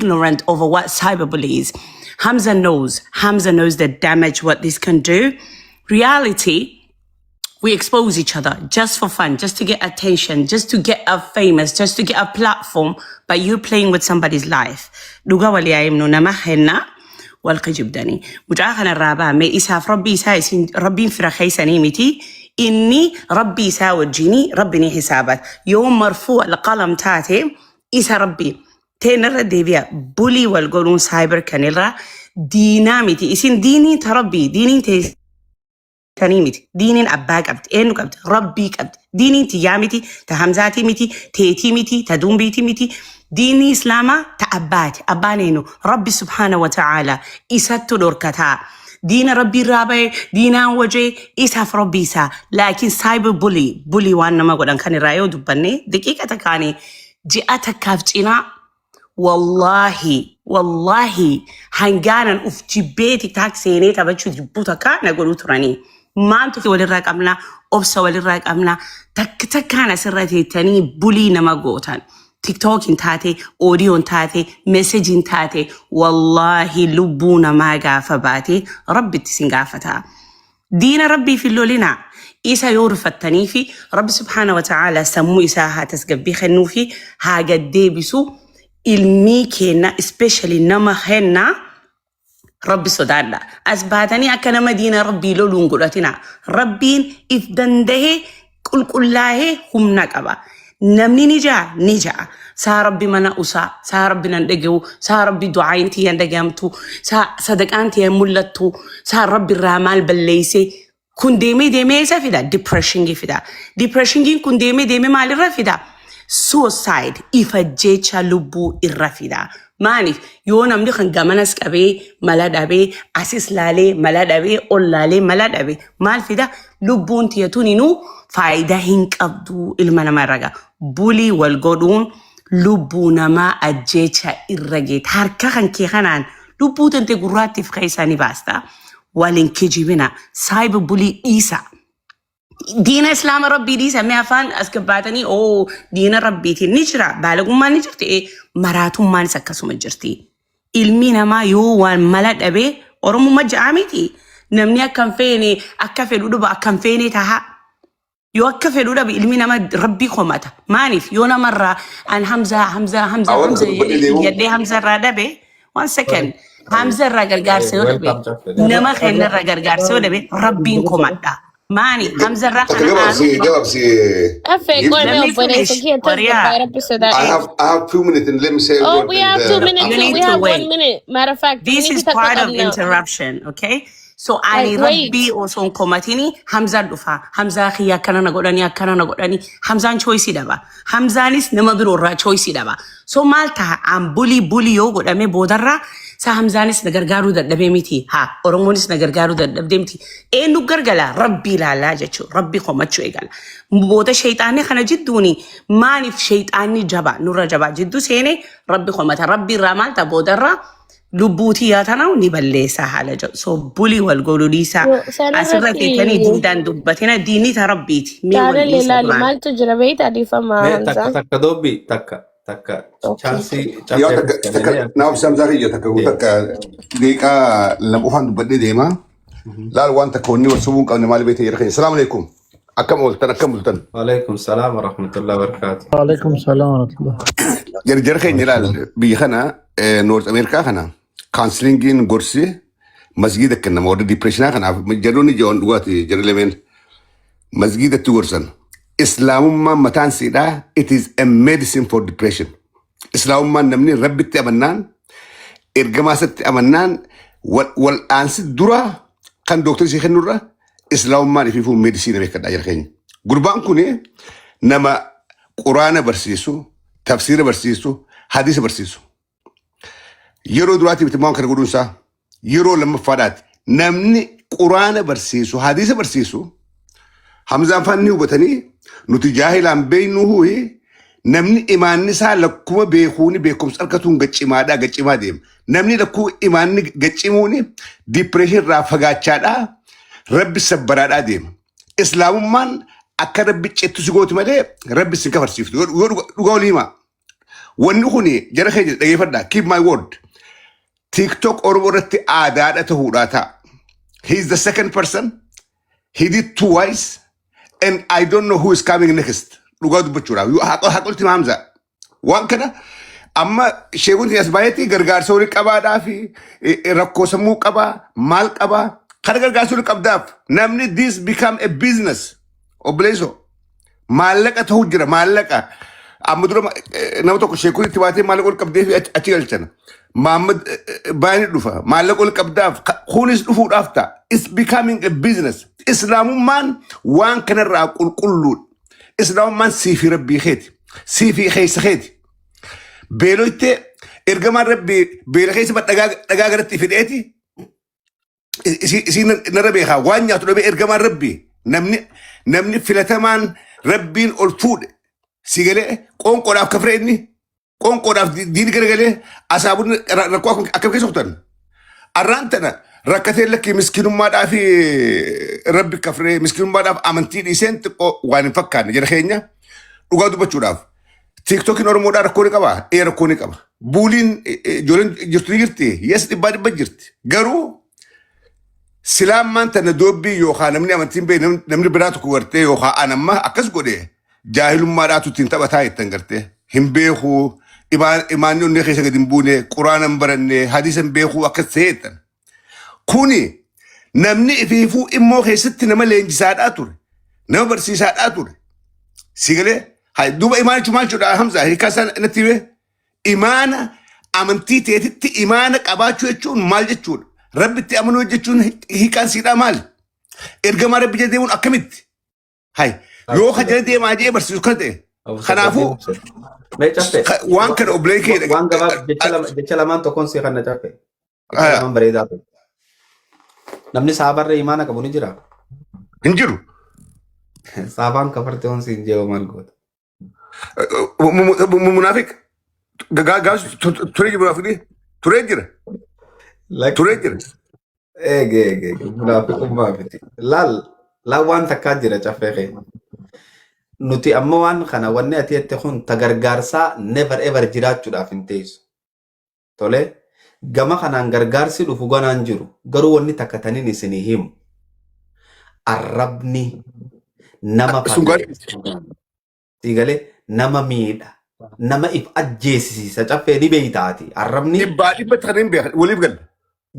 Ignorant over what cyberbully is. Hamza knows. Hamza knows the damage what this can do. Reality, we expose each other just for fun, just to get attention, just to get a famous, just to get a platform, but you're playing with somebody's life. Dhuga walii himnu nama henna wal kijibdanii. Mucaa kanarraa baame isaaf rabbii isaa isin rabbiin fira keessanii miti. Inni rabbii isaa wajjinii rabbi ni hisaabat. Yoo marfuu alqalam taate isa rabbii. Teenarra deebi'a bully wal godhuun cyber kanirraa diinaa miti. Isin diiniin ta rabbii diiniin teessanii miti. Diiniin abbaa qabdi. Eenyu qabdi? Rabbii qabdi. Diiniin tiyyaa miti, ta Hamzaatii miti, teetii miti, ta Dumbiitii miti. Diinii Islaamaa ta abbaati. Abbaan eenyu? Rabbi subhaana wa ta'aala. Isattu dhorkataa. Diina rabbii irraa bahe, diinaan wajee isaaf rabbii isaa. Laakiin cyber bully, bully waan nama godhan kan irraa yoo dubbanne daqiiqa takkaanii ji'a takkaaf cinaa wallahi wallahi hangaanan uf jibbee TikTok seenee taphachuu jibbuu takka na godhuu turanii. Maaltu walirraa qabna? Obsa walirraa qabna. Takka takkaan asirra teettanii bully nama gootan. TikTokin taate, audioon taate, messageiin taate, wallahi lubbuu namaa gaafa baate rabbitti sin gaafata. Diina rabbii fi lolinaa isa yoo rifattanii fi rabbi subhaana wa ta'aala sammuu isaa haa tasgabbii kennuu fi haa gaddeebisu ilmii kenna especially nama kennaa rabbi sodaadha. As baatanii akka nama diina rabbii loluun godhatina. Rabbiin if dandahee qulqullaa'ee humna qaba. Namni ni ja'a ni ja'a. Saa rabbi mana usaa, saa rabbi nan dhagahu, saa rabbi du'aayin tiyya hin dhagahamtu, saa sadaqaan tiyya hin mul'attu, saa rabbi irraa maal balleeyse. Kun deemee deemee isa fida? Depressionii fida. Depressioniin kun deemee deemee maalirra fida? Suicide, ifajjecha lubbuu irra fida. Maaliif yoo namni kan gamanas qabee mala dhabee asis laalee mala dhabee ol laalee mala dhabee maal fida? Lubbuun tiyatuun inuu faayidaa hin qabdu ilma namaa irra gaha. Bully wal godhuun lubbuu namaa ajjecha irra geeta. Harka kan kee kanaan lubbuu tante gurraattiif keessaa ni baasta. Waliin kijibina. Cyber bully dhiisa. Diina islaama rabbii dhiisa mee afaan as gabbaatanii oo diina rabbiitiin ni jira baalagummaan ni jirti maraatummaanis akkasuma jirti. Ilmi namaa yoo waan mala dhabee oromummaa ja'a miti namni akka hin feene akka fedhu dhuba akka hin feene taha. Yoo akka fedhu dhabe ilmi nama rabbii komata. Maaliif yoo namarraa an Hamzaa Hamzaa Hamzaa Awwan Hamza dubbadhee deemu. jedhee Hamza irraa dhabe, one second, Hamza irraa gargaarsa yoo dhabe Welcome, Caffee. nama kennarraa gargaarsa yoo dhabe rabbiin komadha. Maani Hamza irraa Takka kana gabaabsi aalu gabaabsi. Caffee, Give qoy Let mee me obboleessa finish. kiyya Wariyaa. tasgabbaa'ee rabbi I sodaadhe. have I have 2 minutes and let me say Oh, one we thing have 2 there. minutes You too. need We to have one wait. minute. Matter of fact, This minute is takka part of qabna. interruption, okay? So ani Like, wait. rabbii osoo hin komatini Hamzaan dhufa. Hamzaa kiyya akkana na godhanii akkana na godhanii. Hamzaan choice dhaba. Hamzaanis nama biroo irraa choice dhaba. So maal ta'a an bully bully yoo godhame boodarraa sa Hamzaanis na gargaaruu dadhabee miti. Haa Oromoonis na gargaaruu dadhabdee miti. Eenyu gargala rabbii ilaalaa jechuudha. Rabbii komachuu eegala. Booda sheexaanni kana jidduuni maaliif sheexaanni jaba nurra jabaa jidduu seenee rabbi komata. Rabbi irraa maal ta'a boodarraa lubbuutii yaa ni balleessaa haala jedhu. So bully wal godhuu dhiisaa. San Asirra irratti teettanii diidaan dubbatina diinni ta rabbiiti. Mee wal jaalallee dhiisa ilaali duraan. Maaltu jira beektaa dhiifama Mee takka Hamzaa. Takka dobbi takka takka chance Yoo caffee takka takka kennee naaf Hamzaa kiyya takka takka daqiiqaa 2 qofaan dubbadhee deema. Laal waan takka wanni wal sobuu hin qabne maali beekte jira keenya. Salaamu alaikum. Akkam ooltan akkam bultan? Waalaikum salaam wa rahmatullahi wa barakatuh. وعليكم السلام ورحمة الله. Jarjara keenya ilaal biyya kana North America kana counselingiin gorsi masgiida kennama warri depressionaa kanaaf jarroonni jawan dhugaati jarri lameen masgiidatti gorsan. Islaamummaan mataan siidhaa it is a medicine for depression. Islaamummaan namni rabbitti amannaan ergamaa isatti amannaan wal'aansi dura kan dooktarri sii kennurra islaamummaan ifiifuu medicine beekadhaa jira keenya. Gurbaan kun nama quraana barsiisu, tafsiira barsiisu, hadiisa barsiisu. Yeroo duraatiif itti waan kana godhuun isaa yeroo lammaffaadhaati. Namni quraana barsiisu, hadiisa barsiisu, Hamzaan fanni hubatanii nuti jaahilaan beeknuuhi namni imaanni isaa lakkuma beekuuni beekumsa argatuun gaccimaadhaa gaccimaa deema. Namni lakkuu imaanni gaccimuuni depression irraa fagaachaadhaa rabbi sabbaraadhaa deema. Islaamummaan akka rabbi cettu si gooti malee rabbi si kafarsiiftu. Yoo dhugaa walii himaa. Wanni kuni jara keenya dhageeffadhaa. Keep my word. TikTok Oromoo irratti aadaadha ta'uudhaa ta'a. He is the second person. He did twice. And I don't know who is coming next. Dhugaa dubbachuudhaaf. Haqolti Hamza. Waan kana amma sheekuun as baay'eetti gargaarsa horii qabaadhaa fi rakkoo sammuu qabaa, maal qabaa, kana gargaarsa horii qabdaaf namni this become a business. Obboleessoo, maallaqa ta'uu jira, maallaqa. Amma dura nama tokko sheekuun itti baatee maallaqa ol qabdee fi achi galchan. Mahammad baay'ee dhufa, maallaqa ol qabdaaf kunis dhufuudhaaf ta'a. It's becoming a business. Islaamummaan waan kanarraa qulqulluudha. Islaamummaan siifii rabbii keeti, siifii keessa keeti. Beeloytee ergamaan rabbii beela keessa dhagaa garatti fidheeti isiin narra beekaa waan nyaatu dhabee. Ergamaan rabbii, namni filatamaan rabbiin ol fuudhe, si galee, qoonqoodhaaf kafre, inni qoonqoodhaaf diini garagalee asaabonni rakkoo akkam keessa kutan. Arraan tana rakkatee lakkii miskiinummaadhaa fi rabbi kafree, miskiinummaadhaaf amantii dhiiseen xiqqoo waan hin fakkaanne. Jara keenya, dhugaa dubbachuudhaaf, TikTokiin Oromoodhaa rakkoo ni qabaa? Ee, rakkoo ni qaba. Buuliin ijoolleen jirtu ni jirti. Yes, dhibbaa dhibba jirti. Garuu silaammaan tana doobbii yookaan namni amantiin beekne, namni biraa tokko gartee yookaan an amma akkas godhe, jaahilummaadhaatu ittiin taphataa jettan gartee hin beeku, imaanni onnee keessa gadi hin buune, quraana hin baranne, hadiisa hin beeku, akkas ta'e jettan. Kuni namni ifiifuu immoo keessatti nama leenjisaadhaa ture, nama barsiisaadhaa ture. Si galee, hay duuba imaana jechuun maal jechuudha, Hamza? Hiikaa isaa natti himee. Imaana amantii teetitti imaana qabaachuu jechuun maal jechuudha? Rabbitti amanuu jechuun hiikaan siidhaa maali? Ergamaa rabbi jala deemuun akkamitti? Hay yoo ka jala deemaa jee barsiisu kan ta'e. Kanaafuu Mee caffee. waan kana obbolee kee Waan gabaab jecha lama, jecha lamaan tokkoon si kana caffee. Jecha lamaan bareedaa ta'e. Namni saabarra imaana qabu ni jira. Hin jiru. Saabaan kafarte hoon siin jeewu maal goota? Munaafiq gaaf turee jira, munaafiqni turee jira, turee jira. Eege eege eege, munaafiqummaa miti. Laal laal, waan takkaa jira, caffee keenya. Nuti amma waan kana, wanni ati jette kun ta gargaarsaa never ever jiraachuudhaaf hin teessu. Tole, gama kanaan gargaarsi dhufu ganaan jiru. Garuu wanni takka tanin isinii himu. Arrabni nama Sun gaarii. Siigalee, nama miidha. Nama if ajjeesisiisa, caffee, ni beeytaati. Arrabni Dhibbaa dhibbatti kan hin beekan waliif galla.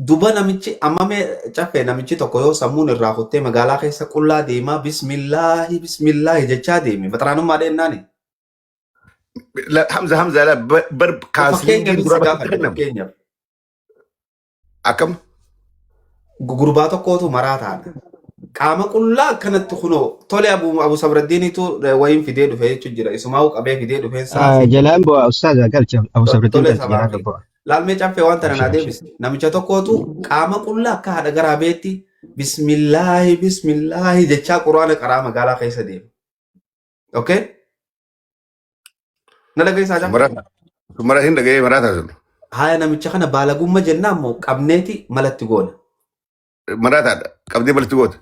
Duba namichi amma mee caffee, namichi tokko yoo sammuun irraa kuttee magaalaa keessa qullaa deemaa bismillaahi bismillaahi jechaa deeme baxraanummaa dheennaani. Hamza, Hamza, la bar Fakkeenyaaf counselingiin si dura bakka gaafadhe kennamu. Fakkeenyaaf. Akkam? Gurbaa tokkootu maraa taana. Qaama qullaa akkanatti kunoo tole, Abu Sabraddiinitu wayiin fidee dhufe jechuun jira. Isumaa'u qabee fidee dhufeen saasi. Jalaan bu'a ustaaza, galcha Abu Sabraddiin, Tole galcha sabaa jalaan fi. bu'a. Laalmee caffee, waan tana naa Abshir, abshir. deebise. Namicha tokkootu qaama qullaa akka haadha garaa beetti bismillaahi bismillaahi jechaa quraana qaraa magaalaa keessa deema. Okay? Na dhageessaa caffee? Mara mara hin dhaga'ee, maraa sun. Haaya, namicha kana baalagummaa jennaan moo qabneeti malatti goona? Maraataadha. Qabdee balatti goota.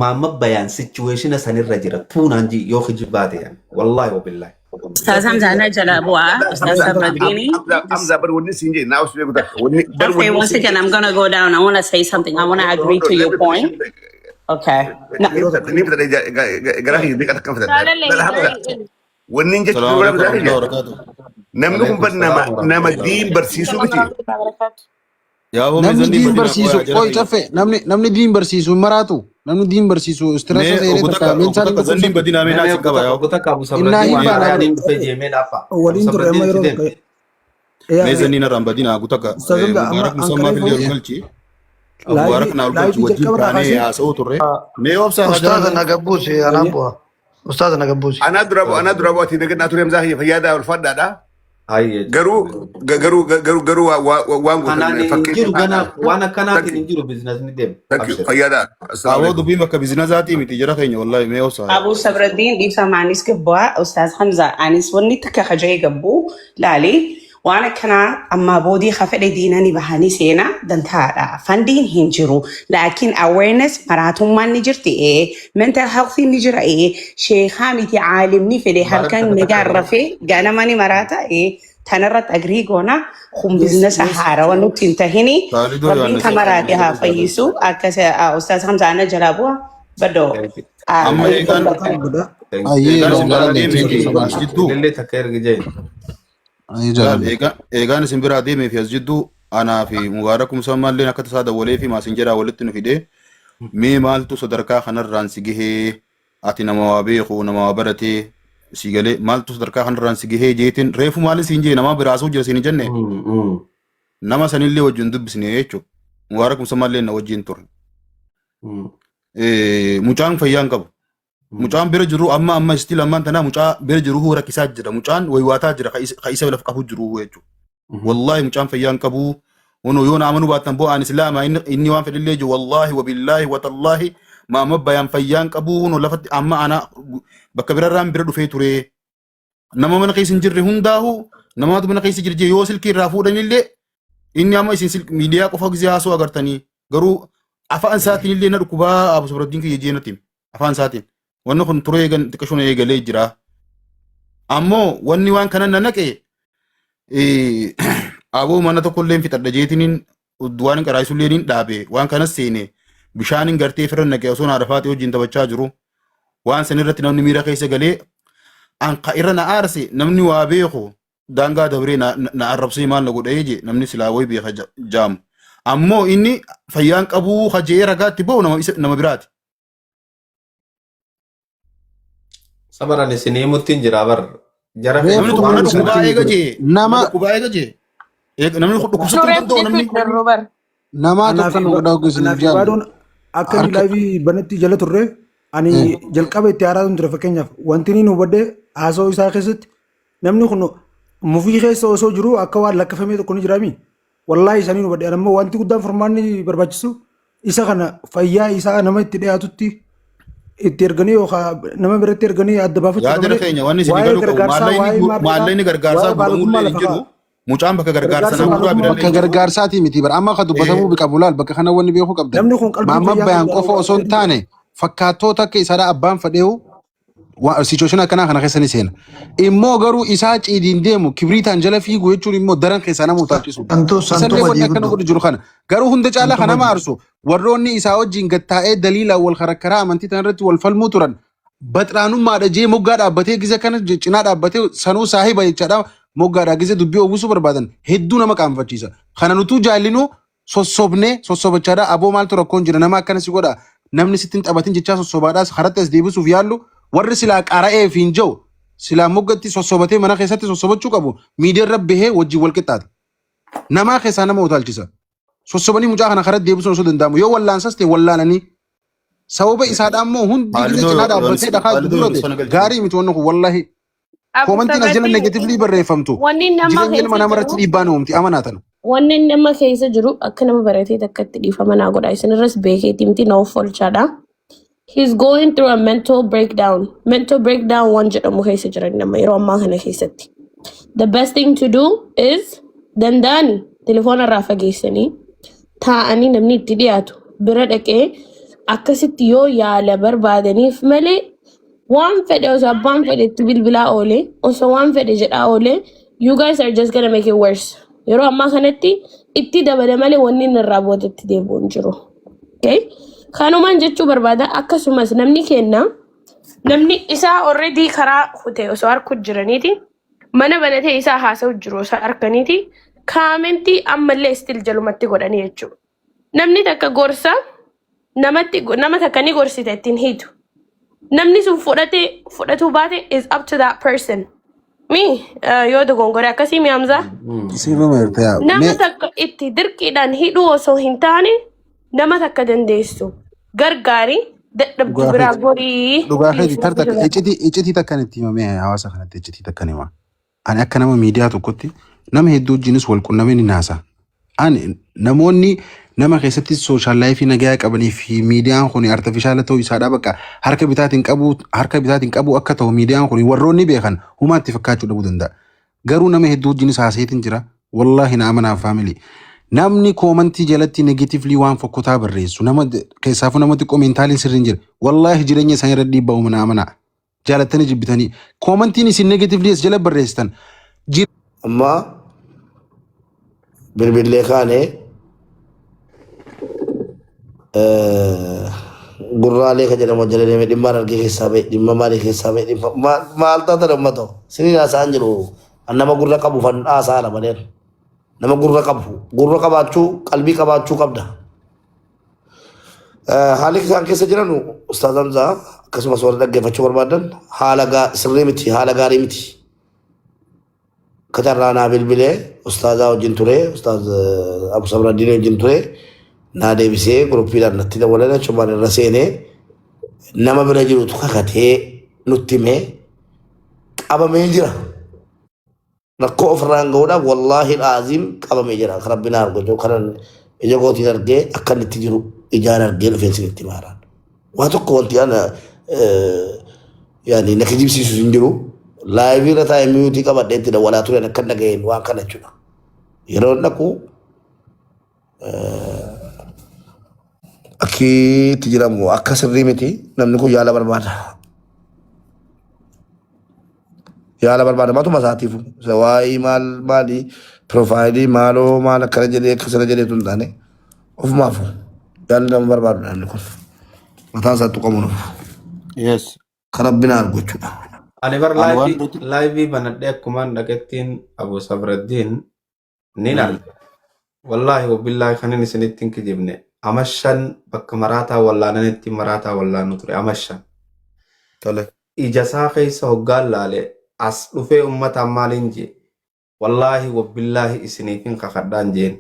Maamma bayaan situation sanirra jira. Tuunaan ji yoo kijibaate yan. Wallaahi wabillaahi. Ustaaz Hamza, ana jala bu'aa. Ustaaz Sabradini. Hamza, Hamza, bar wanni siin jee naa usbee gutaa. Wanni bar Okay, wanni one siin second. I'm gonna go down. I want to say something. I want to agree to your point. Okay. No. Ni fitadhe gara kiyya dhiqata akkam fitadhe. Jaalallee Hamza, wanni hin jechuun Salaamu bara alaikum bitaa warahmatullahi kiyya. wabarakatuh. Namni kun bar nama diin barsiisuu miti. Yaa hoo Namni meezanni diin badina barsiisu qoyaa jara qoy kiyya. Caffee, namni diin barsiisu hin maraatu. Namni diin barsiisu stress Mee seenee obbo takka takka obbo mental takka zanniin dhukkubsatu. badinaa mee Mee naa isin qaba yaa. obbo takka Abu Innaa Sabraddiin hin waan baana haaraan bro. dhufee jeemee dhaaffa. Abu Waliin turre amma Sabraddiin yeroo itti tokko. deeme. Mee Yaa zanniin irraan badinaa agu takka Ustaaz Hamza, amma Mubaarak musammaa ankareefuu fillee ol galchi. Mubaarak laayivii naa ol galchi laayivii wajjin jalqaba irraa taanee kaasee haasa'uu turre. Mee obsaa haa Ustaaza jaran. na gabbuusi, anaan bu'a. Ustaaza na gabbuusi. Anaa dura bu'a, anaa dura bu'a, ati nagaa ture, Hamzaa kiyya, fayyadaa, ulfaadhaadha. Hayyee. Garuu garuu garuu garuu waan gootan Kanaan hin fakkeenya jiru gana waan Thank akkanaatiin you. hin jiru, businessni deema. Thank you. Abshir. Fayyadaa. Assalaamu Aboo alaikum. dubbiin bakka businessaatii miti jara keenya, wallahi, mee obsaa yaa. Abu Sabradin dhiifama, anis gabbaa. Ustaaz Hamza, anis wanni takka kajee gabbu laali waan akkanaa ammaa boodii ka fedhe diinani bahanii seenaa dantaadha. Fundiin hin jiru. Laakiin awareness maraatummaan ni jirti ee, mental health ni jira ee, sheekaa miti, caalimni fedhe Mubaarak halkan takka takka nagaan yeroo. rafee ganama ni maraata ee. Tanarratti agree goona. Kun business haarawa nutti hin tahini. Kaalidoo Rabbiin Yohaannis kamaraati haa fayyisu. Akkas Ustaaz Hamza ana jalaa bu'a. Badoo. Amma eegaan Ayyee eegaan isin biraa jaalallee deemee fi as jidduu Ilillee takka ergi jeen. Ayyee laal jaalallee. eegaan isin biraa deemee fi as jidduu anaa fi Mubaarak Musammalleen akka tasaa dawwalee fi maasinjeraa walitti nu fidee mee maaltu sadarkaa kanarraan si gahee ati nama waa beeku nama waa baratee si galee maaltu sadarkaa kanarraan si gahee jeetiin reefu maalin siin jee namaa biraasuu jira siin hin jenne nama sanillee wajjin dubbisne jechuudha. Mubaarak Musammallee na wajjin ture. Mucaan fayyaa hin qabu. Mucaan bira jiru amma amma still ammaan tanaa mucaa bira jiru rakkisaa jira. Mucaan waywaataa jira ka isa lafa qabu jiru jechuudha. Wallaahi mucaan fayyaa hin qabu. Ono yoo na amanuu baattan bo'aan islaamaa inni waan fedhillee jiru wallaahi wabillaahi watallaahi maama bayaan fayyaa hin qabu huno lafatti amma ana bakka birarraan bira dhufee ture. Nama mana keessa hin jirre hundaahu namaatu mana keessa jira jee yoo silkii irraa fuudhanillee inni amma isin miidiyaa qofa gisee haasoo agartanii garuu afaan isaatiin illee na dhukkubaa Abu Sabraddiin kiyya jee natti hime. Afaan isaatiin wanni kun turee eegan xiqqashoon eegalee jira. Ammoo wanni waan kana na naqe aboo mana tokko illee fixadha jeetiniin waan hin qaraayisu illee niin dhaabe waan kanas seene bishaan hin gartee firra naqe osoo haadha faatee wajjin taphachaa jiru waan san irratti namni miira keessa galee an ka irra na aarse namni waa beeku daangaa dabree na arrabsee maal na godhee je namni silaa wayi beeka jaamu ammoo inni fayyaan qabuu hajee ragaatti ba'u nama nama biraati. Sabaran isin himutti hin jira bar. Jara Reefu Namni tokko waan na isinitti dhukkubaa himu eega ture. jee nama Nama dhukkubaa eega jee namni kun dhukkubsachuu hin Nureef danda'u namni. jechuun darru bar. Namaa Anaaf tokko nu godhaa ogeessi anaaf jaalle. ibaaduun akka inni Harka laayivii banatti jala turre ani jalqaba itti haaraa ture fakkeenyaaf wanti inni hubadhe haasa'uu isaa keessatti namni kun mufii keessa osoo jiru akka waan lakkafamee tokko ni jiraami. Wallaahi isanii hubadhe ani ammoo wanti guddaan furmaanni barbaachisu isa kana fayyaa isaa nama itti dhiyaatutti itti erganii yookaan nama biratti erganii adda baafachuudha Yaadira malee keenya wanni isin waa'ee galuu qabu gargaarsaa waa'ee maallaqaa maallaqni gargaarsaa waa'ee baalagummaa guuramullee hin lafa jiru. kaa'a. Mucaan bakka gargaarsa Gargaarsa nama duraa baalagummaa birallee Bakka hin jiru. gargaarsaati miti bara amma ka dubbatamuu qabu laal bakka kana wanni beekuu qabdan. Namni kun qalbii Maamma fayyaa bayaan qabda qofa osoo hin taane fakkaattoota akka isaadha abbaan fedheewu situation akkanaa kana keessa ni seena. Immoo garuu isaa ciidiin deemu kibriitaan jala fiigu jechuun immoo daran keessaa nama utaalchisuudha. Santuu santuu Isallee wanni badii akkana guddoo. godhu jiru kana. Garuu hunda caalaa Santuu kan nama badii. aarsu warroonni isaa wajjin gattaa'ee daliilaan wal karakkaraa amantii tana irratti wal falmuu turan baxraanummaadha jee moggaa dhaabbatee gize kana cinaa dhaabbatee sanuu saahiba jechaadha moggaadhaa gize dubbii oowwisuu barbaadan hedduu nama qaanfachiisa. Kana nutuu jaallinuu sossobnee sossobachaadha aboo maaltu rakkoon jira nama akkana si godha namni sitti hin taphatin jechaa sossobaadhaas karatti as deebisuuf yaallu warri silaa qara'ee fi hin jiru silaa moggatti sossobatee mana keessatti sossobachuu qabu miidiyaa irra bahee wajjin wal qixxaata. Namaa keessaa nama utaalchisa. Sossobanii mucaa kana karatti deebisuun osoo danda'amu yoo wallaansas ta'e wallaananii sababa isaadhaa immoo hundi gisa Haalidoo cinaa dhaabbatee dhakaa itti Haalidoo gurgurate sana galchine. gaarii miti wanni kun wallahi. Abu Koomantiin as jala Sabratti negatively barreeffamtu wanni nama jireenya ilma keessa namaa irratti jiru dhiibbaa ni uumti amanaa tana. wanni nama keessa jiru akka nama baratee takkatti dhiifama naa godha isinirras beekeeti miti na of oolchaadha. He's going through a mental breakdown. Mental breakdown waan jedhamu keessa jiran nama yeroo ammaa kana keessatti. The best thing to do is danda'ani telefoona irraa fageessanii taa'anii namni itti dhiyaatu bira dhaqee akkasitti yoo yaala barbaadaniif malee waan fedhe osoo abbaan fedhe itti bilbilaa oole osoo waan fedhe jedhaa oole you guys are just gonna make it worse. Yeroo ammaa kanatti itti dabale malee wanni inni irraa boodatti deebi'u hin jiru. Okay? Kanumaan jechuu barbaada akkasumas namni kenna namni isaa already karaa kute osoo harku jiraniiti mana banatee isaa haasa'u jiru osoo harkaniiti kaamentii ammallee still jalumatti godhanii jechuudha. Namni takka gorsa namatti nama takka ni gorsite ittiin hiitu. Namni sun fudhate fudhatuu baate is up to that person. Mi yoo dogongore akkasii mi Hamzaa? Sirruma jirta yaa. Nama Mee takka itti dirqiidhaan hidhuu osoo hin taane nama takka dandeessu gargaari dadhabdu dhugaa biraa keeti. gorii Dhugaa keeti please tar rabbi takka sodaadhu. iccitii iccitii takkan itti himamee hawaasa kanatti iccitii takkan hima. Ani akka nama miidiyaa tokkotti nama hedduu wajjinis wal qunnamee ni naasa. Ani namoonni nama keessatti social life nagayaa qabanii fi miidiyaan kun artificial ta'uu isaadhaa bakka harka bitaatiin qabu akka ta'u miidiyaan kun warroonni beekan humaatti fakkaachuu dhabuu danda'a. Garuu nama hedduu wajjinis haasayeetiin jira. Wallaahi na amanaa family. Namni koomantii jalatti negatively waan fokkotaa barreessu nama keessaafuu nama xiqqoo mentaliin sirri hin jira. Wallaahi jireenya isaanii irra dhiibbaa uuma na amanaa. Jaalattanii jibbitanii. Koomantiin isin negatively as jala barreessitan. Amma bilbillee kaane gurraalee kan jedhamu jala deemee dhimma argee keessaa ba'e dhimma maalii keessaa ba'e dhimma maal taatan uummata siniin haasa'an jiru an nama gurra qabu fan haasa'aadha malee nama gurra qabu gurra qabaachuu qalbii qabaachuu qabda. Haalli isaan keessa jiran Ustaaz Hamzaa akkasumas warra dhaggeeffachuu barbaadan haala sirrii miti haala gaarii miti. Katarraa naa bilbilee ustaazaa wajjin ture ustaaz Abu Sabraddiin wajjin ture naa deebisee guruppiidhaan natti dawwalan achumaan irra seenee nama bira jirutu kakatee nutti himee qabamee jira. Rakkoo ofirraan gahuudhaaf wallaahi aaziim qabamee jira. Kan rabbi naa argu kanan ija kootiin argee akka inni itti jiru ijaan argee dhufeen isinitti himaaraan. Waa tokko wanti ana yaani na kijibsiisu hin jiru. Laayivii irra taa'ee miyuutii qabadhee itti dawwalaa tureen akka hin dhaga'een waan kana jechuudha. Yeroo dhaqu akki itti jiramu akka sirrii miti namni kun yaala barbaada. Yaala barbaada matuma isaatiifu. Isa waa'ee maal maali piroofaayilii maaloo maal akkana jedhee akkasana jedhee tun taane ofumaafu yaala nama barbaadu namni kun. Mataan isaa tuqamu nuuf. Yes. Kan rabbi na argu jechuudha. Ani bar Ani waan laayivii nuti laayivii banadhee akkumaan dhaqettiin Abu Sabraddiin nin arga. Wallaahi wabillaahi kan inni isinitti hin kijibne. Ama shan bakka maraataa wallaananitti maraataa wallaannu ture ama shan. Tole. Ija isaa keessa hoggaan laale as dhufee ummataan maaliin jee wallaahi wabillaahi isiniifin kakadhaan jeen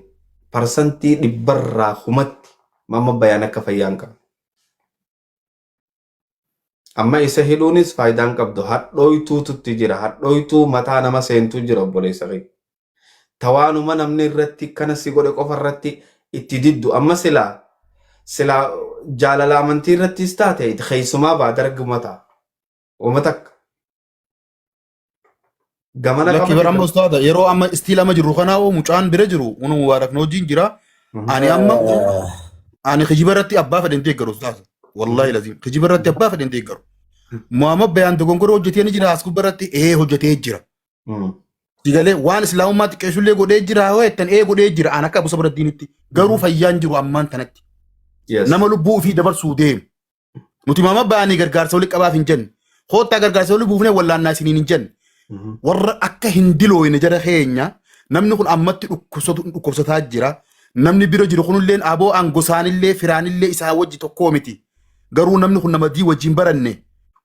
parsantii dhibbarraa kumatti mamma bayaan akka fayyaan qabne. Amma isa hidhuunis faayidaan qabdu hadhooytuututti jira hadhooytuu mataa nama seentuu jira obboleessa kiyya. Tawaanuma namni irratti kana si godhe qofa irratti itti diddu amma silaa silaa jaalala amantii irrattis taate keessumaa baa darguma ta'a. Uma takka. Gamana Lakki qaba bara amma ustaada yeroo amma istiil amma jirru kanaa oo mucaan bira jiru unu mubaarak na wajjin jira. Ani amma ani kijiba irratti abbaa fedhe hin deeggaru ustaaza. Wallaahi laziim kijiba irratti abbaa fedhe hin deeggaru. Muhammad Bayaan dogongora hojjetee ni jira as gubbaa irratti ee hojjetee jira. Sigalee waan islaamummaa xiqqeessullee godhee jira hoo jettan ee godhee jira an akka Abu Sabraddiinitti garuu fayyaan jiru ammaan tanatti. Nama lubbuu ofii dabarsuu deemu. Nuti maama ba'anii gargaarsa walitti qabaaf hin jenne. Koottaa gargaarsa walitti buufnee wallaannaa isiniin hin jenne. Warra akka hin dilooyne jara keenya namni kun ammatti dhukkubsataa jira. Namni bira jiru kunilleen aboo an gosaanillee firaanillee isaa wajji tokkoo miti. Garuu namni kun nama dii wajjin baranne.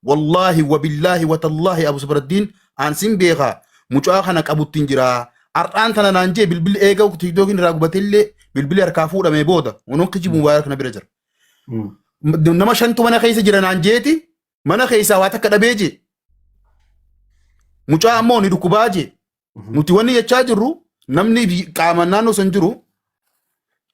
Wallaahi wabillaahi watallaahi Abu Sabraddiin an sin beeka mucaa kana qabuttiin jira. Har'aan tana naan jee bilbilli eega tiktookiin irraa gubateillee bilbilli harkaa fuudhamee booda onoon kijibu mubaarak na bira jira. Nama shantu mana keessa jira naan jeeti mana keessaa waa takka dhabee jee. Mucaa ammoo ni dhukkubaa jee. Nuti wanni jechaa jirru namni qaama naannoo san jiru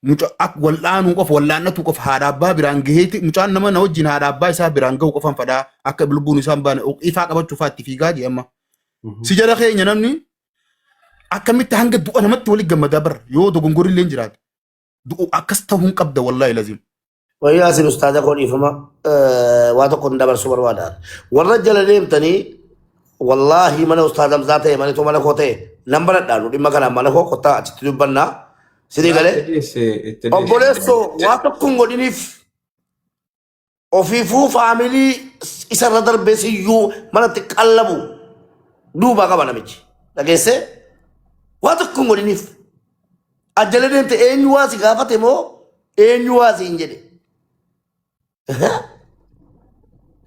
mucaa ak wal'aanuu qofa wal'aannatuu qofa haadha abbaa biraan gaheeti mucaan nama na wajjin haadha abbaa isaa biraan gahu qofan fadhaa akka lubbuun isaan baane ifaa qabachuu fa'aa itti fiigaa jee amma. Si jala keenya namni akkamitti hanga du'a namatti walitti gammadaa bara yoo dogongorri illee hin jiraate. Du'u akkas ta'uu hin qabda wallaahi lazim. Wayyaa isin ustaaza koo dhiifama waa tokko hin dabarsuu barbaada. Warra jala deemtanii wallaahi mana ustaaza Hamzaa ta'e mana mana koo ta'e nan baradhaa nu dhimma kanaan mana koo kottaa achitti dubbannaa. Sinii galee Itti dhiisi itti dhiisi. obboleessoo waa tokko hin godhiniif Ofiifuu faamilii isarra darbee siyyuu manatti qallabu duubaa qaba namichi. Dhageessee waa tokko hin godhiniif. Ajjala deemte eenyu waa si gaafate moo eenyu waa si hin jedhe.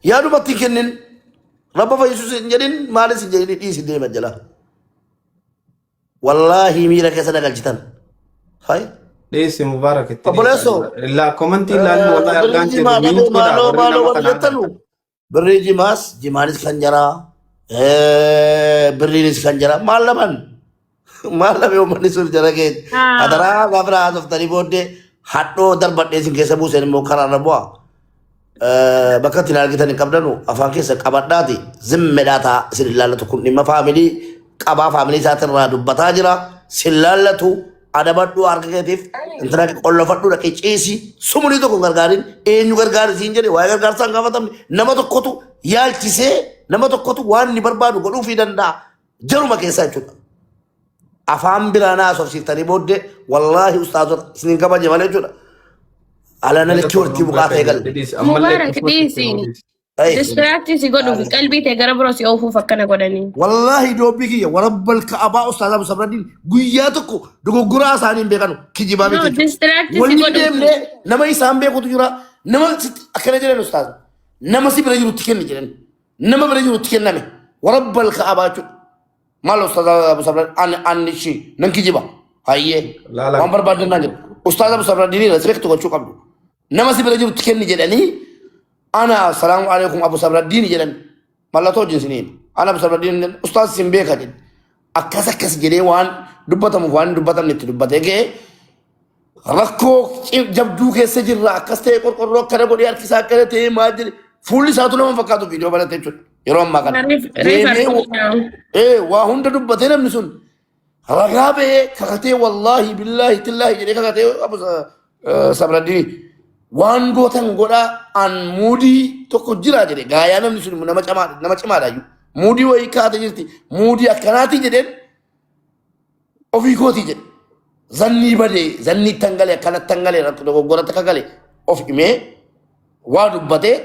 Yaadumatti hin kennin. Rabba fayyisuus hin jedhin maalis hin jedhin dhiisi deema jala. Wallaahi miira keessa na galchitan. Hai. Dhiisi Mubaarak itti dhiisi. Obboleessoo. Illaa komantii ilaalli wallahi Birrii argaan jimaa jiru dhabee mute godhaa maaloo warri maaloo nama warri kanaan jettanu. argan. Birrii jimaas jimaanis kan jaraa. Birriinis kan jaraa. Maal laman? Maal lamee uummanni sun jara keenya. Adaraa gaafa na haasoftanii booddee hadhoo darbadhee isin keessa buuseen immoo karaarra bu'a. Bakka ittiin argitan hin qabdanu afaan keessa qabadhaati zimmedhaa ta'a isin hin laallatu kun dhimma faamilii qabaa faamilii isaatirraa dubbataa jira sin laallatu adabadhu harka keetiif intala qollofadhu dhaqee ciisi sumunii tokko hin gargaarin eenyu gargaari siin jedhe waa'ee gargaarsaa hin gaafatamne nama tokkotu yaalchisee nama tokkotu waan inni barbaadu godhuufii danda'a jaruma keessaa jechuudha. Afaan biraa na haasofsiiftanii booddee wallaahi ustaazota isinin kabaje malee jechuudha. Alana likkii walitti buqaa ta'e galle. Ammallee Mubaarak akkasumatti dhiisi. itti Ay. Distract si godhuuf qalbii ta'e gara biroo si oofuuf akkana godhanii. Wallaahi doobbii kiyya warabbal ka'abaa ustaaz Abu Sabraddiin guyyaa tokko dogoggoraa isaanii hin beekanu kijibaa No, miti jechuudha. distract si Wanni godhuuf. deemnee nama isaan beekutu jira nama sitti akkana jedhan ustaaz nama si bira jirutti kenni jedhan nama bira jirutti kenname warabbal ka'abaa jechuudha. Maal ustaaz Abu Sabraddiin ani ani ishii nan kijiba hayyee Laala. waan barbaadan naa jedhu ustaaz Abu Sabraddiin respect gochuu qabdu nama si bira jirutti kenni jedhanii ana assalaamu alaikum Abu Sabraddiin jedhan mallattoo wajjin siniin ana Abu Sabraddiin jedhan ustaaz sin beeka jedhe akkas akkas jedhee waan dubbatamuuf waan hin dubbatamne itti dubbatee ga'e rakkoo jabduu keessa jirra akkas ta'e qorqorroo akkana godhee harkisaa akkana ta'e maal jedhe fuulli isaatu nama hin fakkaatu viidiyoo banate jechuudha yeroo ammaa kana deemee waa hunda dubbatee namni sun ragaa ba'ee kakatee wallaahi billaahi tillaahi jedhee kakatee Abu Sabraddiin waan gootan godhaa an muudii tokko jira jedhe gaayaa namni sun nama cimaadha nama cimaadha iyyuu muudii wayii kaate jirti muudii akkanaatii jedheen ofii kootii jedhe zannii badee zannii ittan gale akkanatti tan gale dogoggoratti akka gale of himee waa dubbatee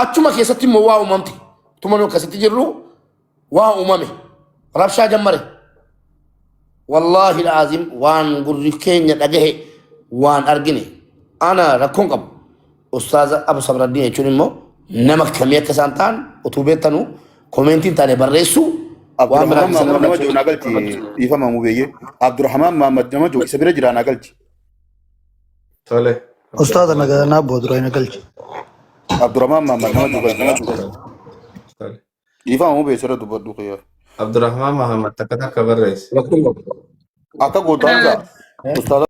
achuma keessatti immoo waa uumamte tuma nu akkasitti jirru waa uumame rabshaa jammare wallaahi laazim waan gurri keenya dhagahe waan argine ana rakkoon qabu ustaaza Abu Sabraddiin jechuun immoo nama kamii akka isaan ta'an utuu beektanuu komeentiin taane barreessuu waan biraa Abdurrahman keessa nama Mahammad nama galchuu jiru naa galchi dhiifama mu beeyye. Abdurrahman Mahammad nama jiru isa bira jira naa galchi. Tole. Ustaaza nagaa naa bu'a dura hin galche. Abdurrahman Mahammad nama jiru galchi. Tole. Dhiifama mu beeyye sirra dubbadhu kiyya. Abdurrahman Mahammad takka takka barreesse. Rakkoon qabu. Akka gootu Hamza ustaaza